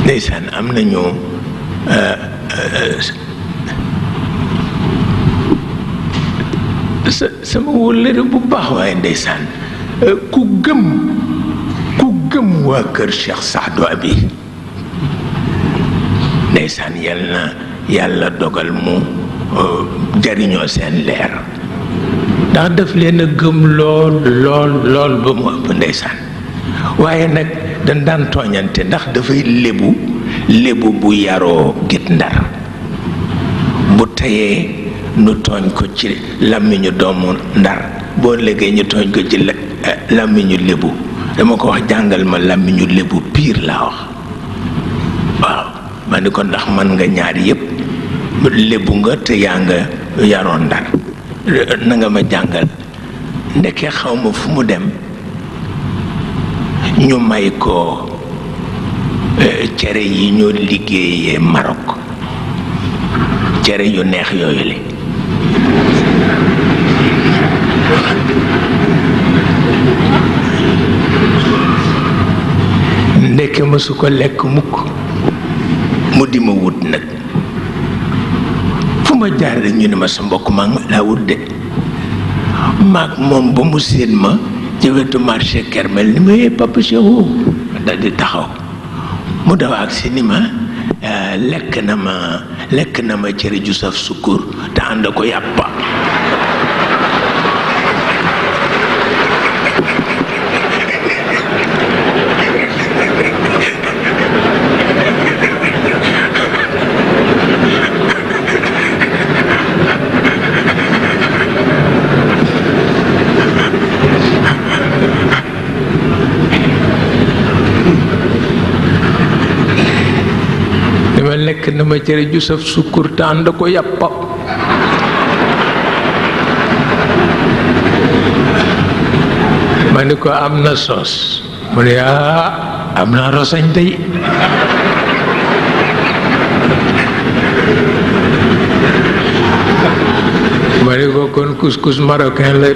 ndeysaan am nañu sama wóllëre bu baax waaye ndeysaan ku gëm waa kër Cheikh Saadu Abi ndeysaan yàlla dogal mu jariñoo seen leer ndax daf leen a gëm lool ba mu ëpp ndeysaan waaye nag dañ daan tooñante ndax dafay lébu bu yaroo Guet Ndar bu teyee nu tooñ ko ci làmmiñu doomu Ndar boo léegi ñu tooñ ko ci làmmiñu lébu dama ko wax jàngal ma làmmiñu lébu piir laa wax waaw ma ni ko ndax man nga ñaar yépp lébu nga te yaa nga yaroon Ndar na nga ma jàngal ndeke xaw ma fu mu dem ñu may ko cere yi ñoo liggéeyee Maroc cere yu neex yooyu le ndeke ma su ko lekk mukk mu di ma wut nag fu ma jaar rek ñu ne ma sa mbokk maa ngi laa wut de maag moom ba mu séen ma ci wetu marché Kermel ni ma Papa Cheikhou dal di taxaw mu daw ak si ni ma lekk na ma cere ju saf sukkur te ànd ko yàppa lekk na ma cere ju saf sukkur te ànd ko yàppa ma ni ko am na soos mu ne am naa rosañ tey ma ni ko kon couscous marocain la